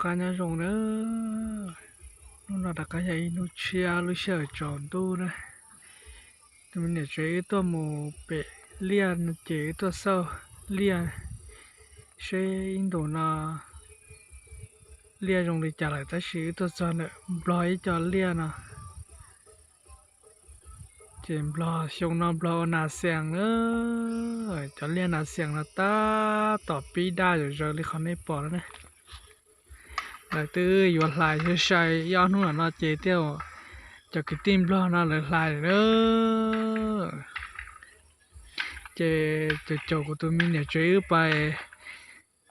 Nyob zoo na, hnub no rov qab yog ib hnub tshiab lub sij hawm tsaus ntuj na. Tus me niam tsev wb tuaj mus pem liaj no ces wb tuaj xauj liaj seb ib ntus no liaj zoo li cas lawm, tab sis wb tuaj txog ntawm Nplog ib co liaj no ces Nplog xyoo no Nplog ua nas xees na, cov liaj nas xees no tab tom pib daj zom zaws li qhov nej pom no na. Lawv twb yuav hlais sai sai ib ob hnub no ces thiaj cov kwv tij Nplog no lawv hlais lawm na. Ces caum caum kuv tus me niam tsev wb pais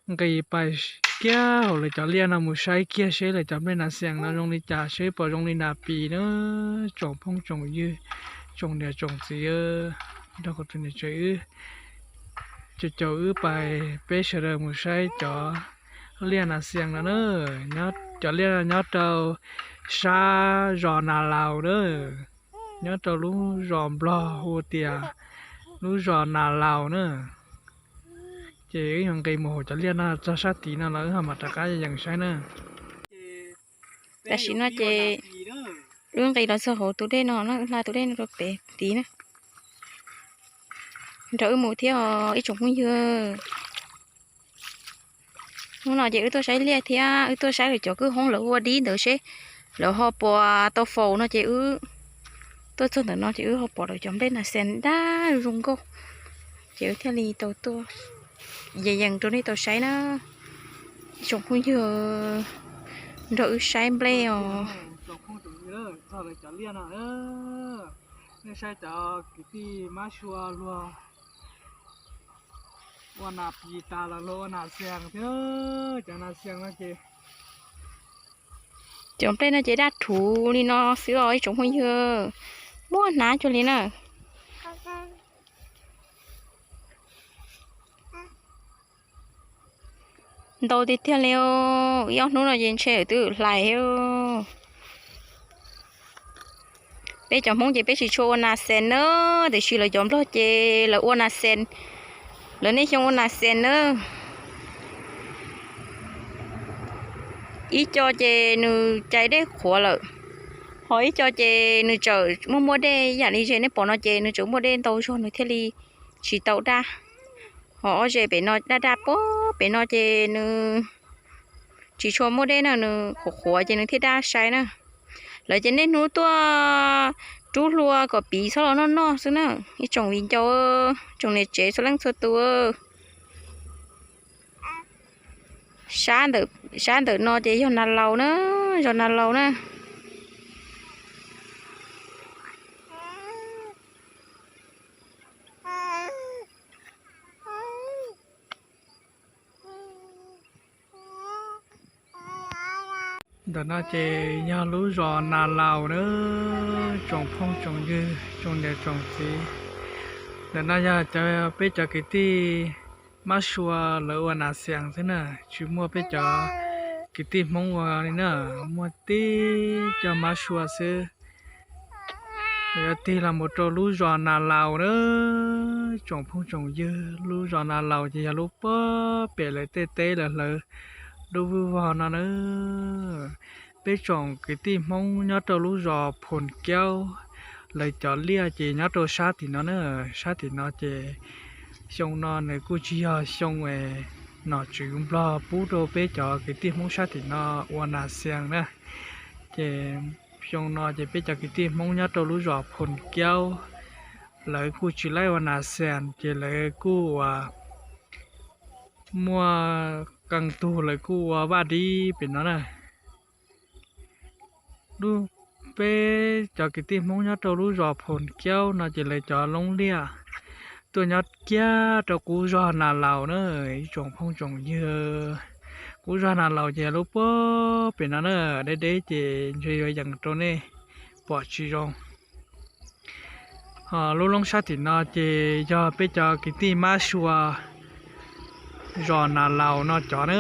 nqis pais kiag hauv lawv cov liaj no mus saib kiag seb lawv cov nplej nas xees no zoo li cas, seb puas zoo li nas pis na. Tsoom phooj tsoom ywg, tsoom niam tsoom txiv, nrog kuv tus niam tsev wb, caum caum wb pais peb sawv daws mus saib cov liaj nas xees no na. Cov liaj no nyob rau sab zos Nas Laus na, nyob rau lub zos Nplog hu tias lub zos Nas Laus na. Ces wb yuav nqis mus hauv cov liaj no txog sab tid no los wb ho mam rov qab yees saib na. Tam sim no ces wb nqis los txog hauv tus dej no na, wb hla tus dej no rau pem tid na, nrog wb mus thiab os ib tsoom phooj ywg. Hnub no ces wb tuaj saib liaj thiab wb tuaj saib lawv cov kwj hoob lawv ua dib ntawd seb lawv ho puas tau faus no ces wb tuaj txog ntawm no ces wb ho pom lawv cov nplej nas xees daj zoo nkauj, ces wb thiaj li tau tuaj yees yees rau nej tau saib na. Ib tsoom phooj ywg, nrog wb saib nplej os. Nej saib cov kwv tij mab sua luag ua nas pis tas los luag ua nas xees thiab. Cov nas xees no ces cov nplej no ces daj rhuv li no xwb os ib tsoom phooj ywg, muaj hnab cuag li na. Ntau tiag tiag li, ib ob hnub no ces ntshe twb hlais. Peb cov Hmoob ces peb tsis tshua ua nas xees na, tiam sis lawv cov Nplog ces lawv ua nas xees, lawv niaj xyoo ua nas xees na. Ib co ces nws cais dej qhuav lawm, ho ib co ces nws tseem muaj muaj dej ib yam li ze nej pom no ces nws tseem muaj dej ntau zog nws thiaj li tsis tau daj. Ho ob ze pem no daj daj puag pem no ces nws tsis tshua muaj dej na, nws qhuav qhuav ces nws thiaj daj sai na. Lawv ces niaj hnub tuaj rub hlua kom piv txhob los noj noj xwb na. Ib tsoom viv ncaus, tsoom niam tsev txhua leej txhua tus, sab ntawm no ces yog Nas Laus na, zos Nas Laus na. Ntawm no ces yog lub zos Nas Laus na, tsoom phooj tsoom ywg, tsoom niam tsoom txiv. Ntawm no yog cov, peb cov kwv tij mab sua lawv ua nas xees xwb na, tsis muaj peb cov kwv tij Hmoob ua li na, muaj tib co mab sua xwb. Lawv yuav tig los mus rau lub zos Nas Laus na, tsoom phooj tsoom ywg, lub zos Nas Laus ces yog lub puag pem lawv tej teb lawv hlawv dub vog vog no na. Peb tsoom kwv tij Hmoob nyob rau lub zos Phoos Kiaub, lawv cov liaj ces nyob rau sab tim no na. Sab tim no ces xyoo no nws kuj tsis yog xyoo es nom tswv Nplog pub rau peb cov kwv tij Hmoob sab tim no ua nas xees na. Ces xyoo no ces peb cov kwv tij Hmoob nyob rau lub zos Phoos Kiaub, lawv kuj tsis laib ua nas xees ces lawv kuj ua, muaj qee tug lawv kuj ua vaj dib pem no na. Lub, peb cov kwv tij Hmoob nyob rau lub zos Phoos Kiaub no ces lawv cov loob liaj tuaj nyob kiag rau qub zos Nas Laus na, ib tsoom phooj tsoom ywg. Qub zos Nas Laus ces lub puag pem no na, deb deb ces ntshe yuav yees rau nej pom tsis zoo. Ho lub loob sab tim no ces yog peb cov kwv tij mab sua zos Nas Laus no cov na.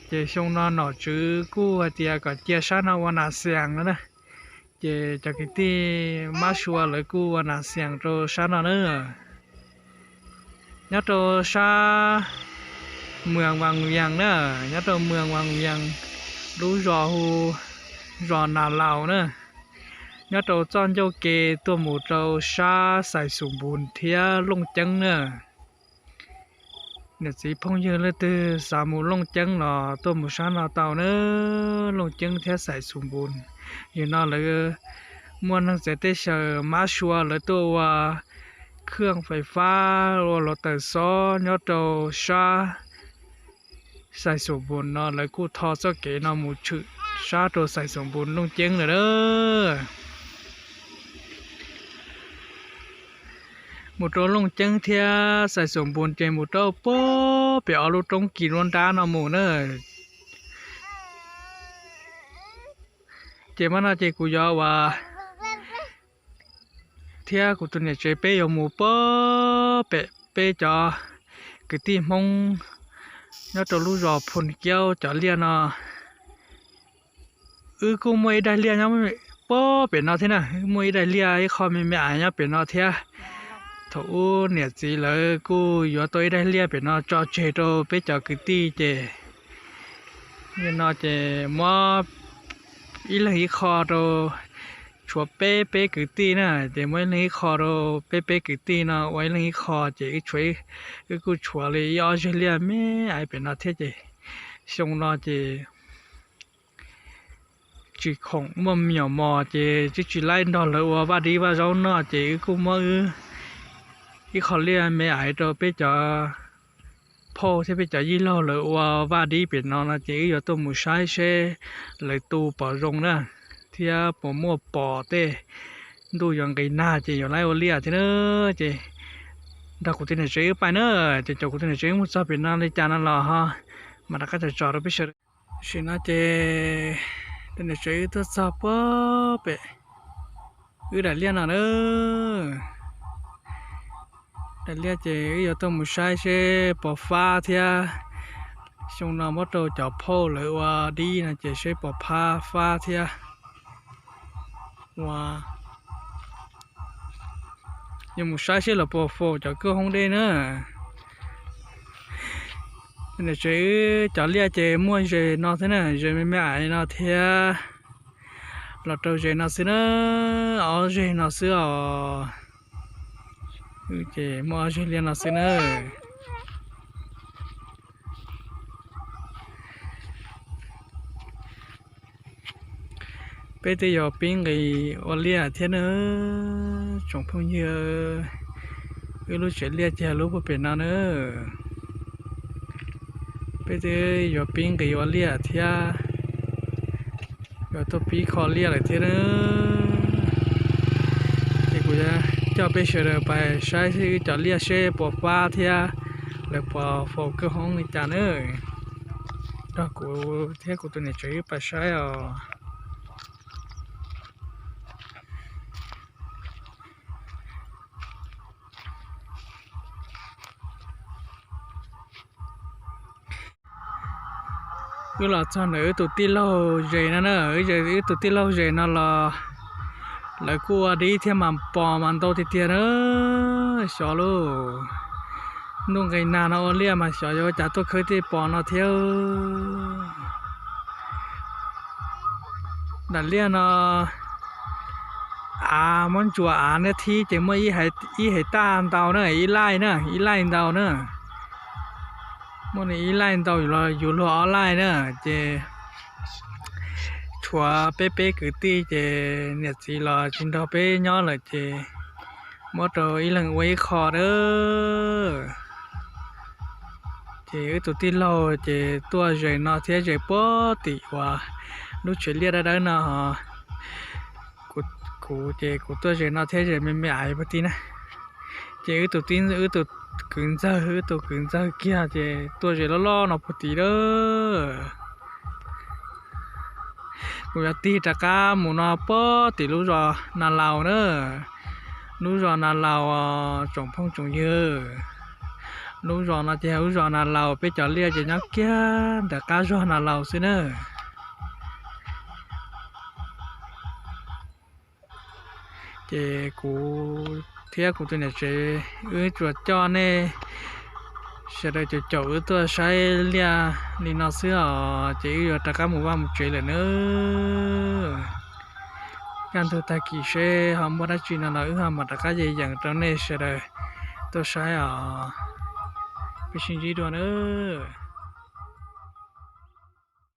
Ces xyoo no nom tswv kuj hais tias kom cia sab no ua nas xees no na. Ces cov kwv tij mab sua lawv kuj ua nas xees rau sab no na. Nyob rau sab Moos Vas Yees na, nyob rau Moos Vas Yees, lub zos hu zos Nas Laus na, nyob rau txoj ncauj ke tuaj mus rau sab Xais Xus Npus thiab Looj Ceeb na. Niam txiv phooj ywg leej twg xav mus Looj Ceeb los tuaj mus sab no tau na, Looj Ceeb thiab Xais Xus Npus. Yog no lawv muaj neeg txawv teb chaws mab sua lawv tuaj ua khwj fais fab ua luag taws xob nyob rau sab Xais Xus Npus no lawv kuj tho txoj kev no mus tshwm sab rau Xais Xus Npus Looj Ceeb lawm na. Mus rau Looj Ceeb thiab Xais Xus Npus ces mus rau puag pem ob lub roob kis nruab nrab no mus na. Ces mas no ces kuv yuav ua thiab kuv tus niam tsev peb yuav mus puag pem peb cov kwv tij Hmoob nyob rau lub zos Phu Kiaub cov liaj no. Wb kuj muaj ib daim liaj nyob puag pem no thiab na, wb muaj ib daim liaj ib qho me me aiv nyob pem no thiab. Thaum ub niam txiv lawv kuj yuav tau ib daim liaj pem no tso tseg rau peb cov kwv tij ces, no ces muab ib leeg ib qho rau, tshuav peb peb kwv tij na, ces muab ib leeg ib qho rau peb peb kwv tij no ua ib leeg ib qho ces wb kuj tshuav li ib ob zeg liaj me aiv pem no thiab ces xyoo no ces tsis khoom muaj me nyuam mos ces twb tsis laib nrog lawv ua vaj dib vaj zaub noj ces wb kuj muab wb ib qho liaj me aiv rau peb cov phauj thiab peb cov yij laug lawv ua vaj dib pem no no ces wb yuav tuaj mus saib seb lawv tu pom zoo na, thiab puas muaj pom tej ntuj yuav nqis nag ces yuav laib ua liaj thiab na. Ces nrog kuv tus niam tsev wb pais na, ces caum kuv tus niam tsev wb mus txog pem no li cas no los ho mam rov qab tso tso rau peb sawv daws. Tam sim no ces tus niam tsev wb tuaj txog puag pem wb daim liaj no na. Daim liaj ces wb yuav tuaj mus saib seb puas fab thiab. Xyoo no muab rau cov phauj lawv ua dib no ces seb puas phab fab thiab. Ua, yuav mus saib seb lawv puas faus cov kwj hoob dej na. Niam tsev wb cov liaj ces muaj ze no xwb na, ze me me aiv no thiab los rau ze no xwb na, ob zeg no xwb os. Ces muaj ob zeg liaj no xwb na. Peb twb yuav pib nqis ua liaj thiab na, tsoom phooj ywg. Wb lub tsev liaj ces lub puag pem no na. Peb twb yuav pib nqis ua liaj thiab, yuav tuaj pib kho liaj lawm thiab na. Ces kuv coj peb sawv daws pais saib wb cov liaj seb puas fab thiab lawv puas faus kwj hoob li cas na. Nrog kuv thiab kuv tus niam tsev wb pais saib os. Wb los txog ntawm wb tus tij laug zes no na, wb tus tij laug zes no los lawv kuj ua dib thiab mas pos mas ntau tiag tiag na. Xyov lauj, ntuj nqis nag no ua liaj mas xyov yuav ua cas tuaj khawb tej pos no thiab. Daim liaj no av muab ntsuas av neb thib ces muaj ib hais taj ntau na, ib laij na, ib laij ntau na. Muaj ib laij ntau, yus luag ob laij na. Ces tshuav peb peb kwv tij ces niam txiv los tsis nrog peb nyob lawm ces muab rau ib leeg ua ib qho na. Ces wb tus tij laug ces tuaj zes no thiab zes puag tim uas lub tsev liaj dawb dawb no. Kuv ces kuv tuaj zes no thiab zes me me aiv puag tim na. Ces wb tus tij, wb tus kwv ntxawg, wb tus kwv ntxawg kiag ces tuaj zes loj loj no puag tim lawm. Kuv yuav tig rov qab mus no puag tim lub zos Nas Laus na. Lub zos Nas Laus, tsoom phooj tsoom ywg, lub zos no ces lub zos Nas Laus, peb cov liaj ces nyob kiag ntawm qab zos Nas Laus xwb na. Ces kuv thiab kuv tus niam tsev wb tsuas coj nej Sawv daws caum caum wb tuaj saib liaj li no xwb os, ces wb yuav rov qab mus vaj mus tsev lawm nawb. Kaj ntug tag kis seb ho muaj dab tsi no los wb ho mam rov qab yees rau nej sawv daws tuaj saib os. Peb sib ntsib dua nawb.